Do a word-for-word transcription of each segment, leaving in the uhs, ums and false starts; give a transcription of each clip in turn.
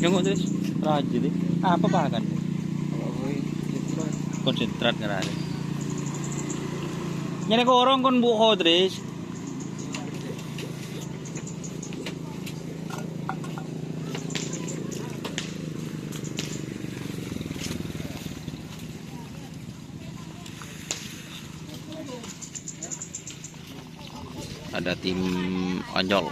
Nyongngo', Tris. Rajâ, Tris. Apa pakan? Konsentrat ngarana. Nyarè korong kon bu' ho, Tris. Ada tim Anjal.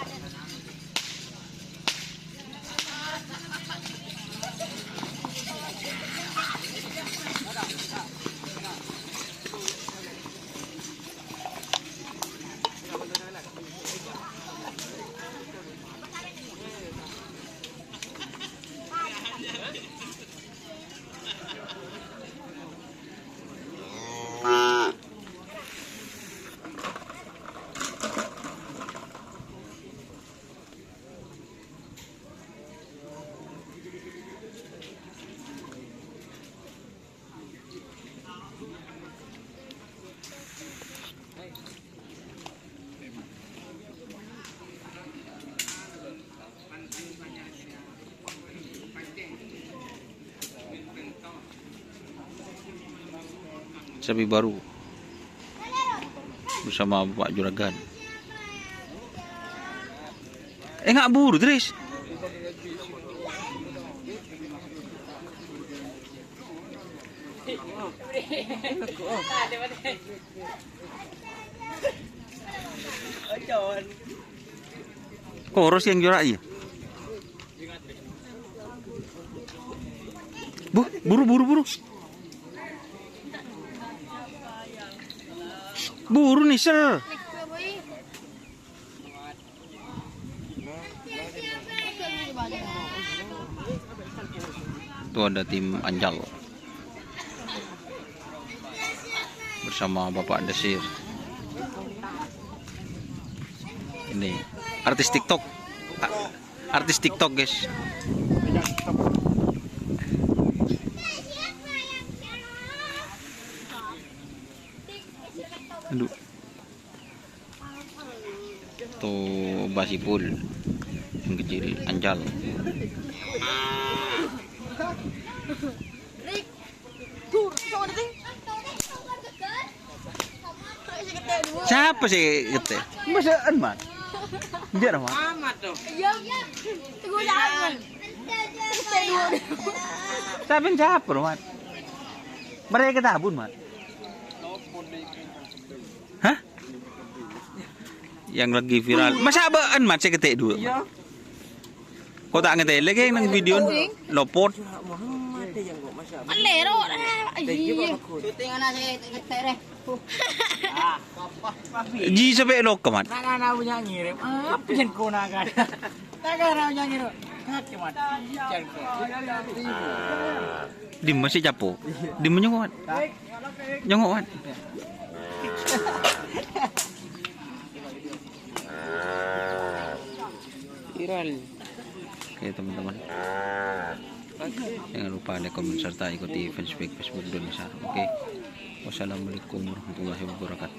Sapi baru bersama Bapak Juragan. Eh, nggak buru, Tris. Koros yang juara iya. Bu, buru, buru, buru. Buru nih, Sir. Itu ada tim Anjal bersama Bapak Desir. Ini artis TikTok. A-, artis TikTok, guys. Aduh. Tuh, Basipul. Yang kecil, Anjal. Siapa sih kete? Masaan, Mat. Enggak, Mat. Amat tuh. Iya. Tunggu, jangan. Siapa yang siapa, Mat? Mereka tabun, Mat. Hah? Yang lagi viral. Masa aba'an, Mat, sè kètè' duwâ', Mat? Iya. Kok ta' ngatèlè kè neng video? Lopot. Lèro. Iya. Syuting ana sè kètè' rè. Ji sampè' loka, Mat. Nah, nah, nah, punya ngirim. Apa yang kau nak, kan? Nah, kan, nah, punya ngirim. Kacau, Mat. Jangan kau. Dimma sè capo? Dimma nyongo', Mat? Nyongo', Mat. Viral. Oke, teman-teman. Jangan lupa like, komen, serta ikuti fanspage Facebook Doni Sar. Oke. Wassalamualaikum warahmatullahi wabarakatuh.